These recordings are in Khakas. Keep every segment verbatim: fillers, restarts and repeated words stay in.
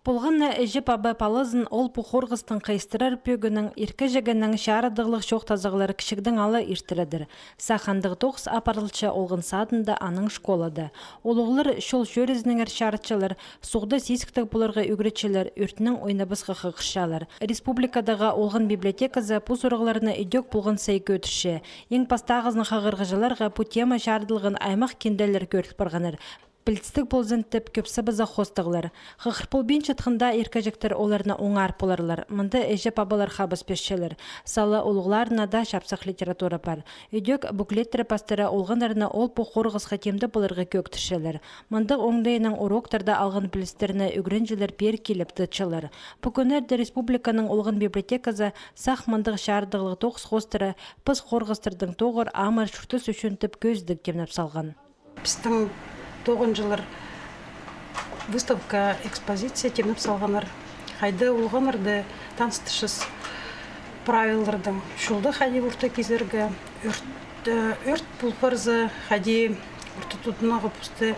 Полған на іҷе-паба палазын ол пу хорғыстың хайыстырар пӧгінең, иркеҷегенең чарыдығлығ чоохтазығлар кічігдең ала иртіредір. Сах андағ тоғыс апарылча олған садында, анаң школада. Улуғлар чол чӧрізінеңер чарытчалар, суғда сизіктіг поларға ӱгретчелер, ӧртінең ойнабасха хығырчалар. Республикадағы олған библиотеказы пу сурығларны идӧк полған сай кӧдірче. Иң пастағызын хығырғыҷыларға пу тема чарыдылған аймах кинделер кӧріл парғаннар. Пілдістіг ползын тіп кӧп сабаза хоостығлар. Хығыр полбинчатханда иркеҷектер оларны оңар поларлар. Мында іҷе-пабалар хабыс пирчелер. Сала улуғларына даа чапсах литература пар. Идӧк буклеттер пастыра олғаннарны ол пу хорғысха тимде поларға кӧӧктірчелер. Мындағ оңдайнаң уроктарда алған пілістерні ӱгренҷілер пеер киліп тытчалар. Пу кӱннерде республиканың олған библиотеказы сах мындағ чарыдығлығ тоғыс хоостыра піс хорғыстардаң тоғыр амыр чуртас ӱчӱн тіп кӧзідіг тимнеп салған. Пістің тоғынҷылар выставка, экспозиция тимнеп салғаннар. Хайди олғаннарды таныстырчабыс правилалардаң, чолды хайди орта кизерге, ӧрт, э, ӧрт пол парза, хайди орта тудынарға посты,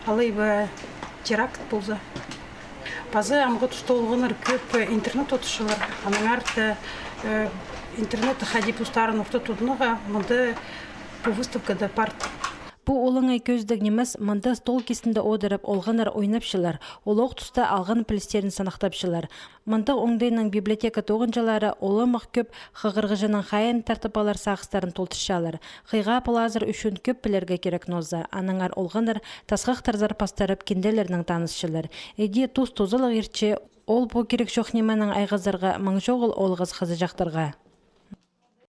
алай ба теракт полза. Паза амғы туста олғаннар кӧп интернет одырчалар, аннаңар, э, интернетте хайди постарын орта тудынарға, мында пу выставкада пар. Пу олаңай кӧзідіг нимес, мында стол кистінде одырып, олғаннар ойнапчалар, олох туста алған пілістерін санахтапчалар. Мындағ оңдайнаң библиотека тоғынҷылары олымах кӧп хығырғыҷының хайиин тартып алар сағыстарын толдырчалар. Хыйға палазар ӱчӱн кӧп пілерге кирек нооза, аннаңар олғаннар тасхахтарзар пастырып кинделернең танысчалар. Іди тус-тузалығ иртче, ол пу кирек чох нименең айғазарға, маң чоғыл олғас хызыҷахтарға.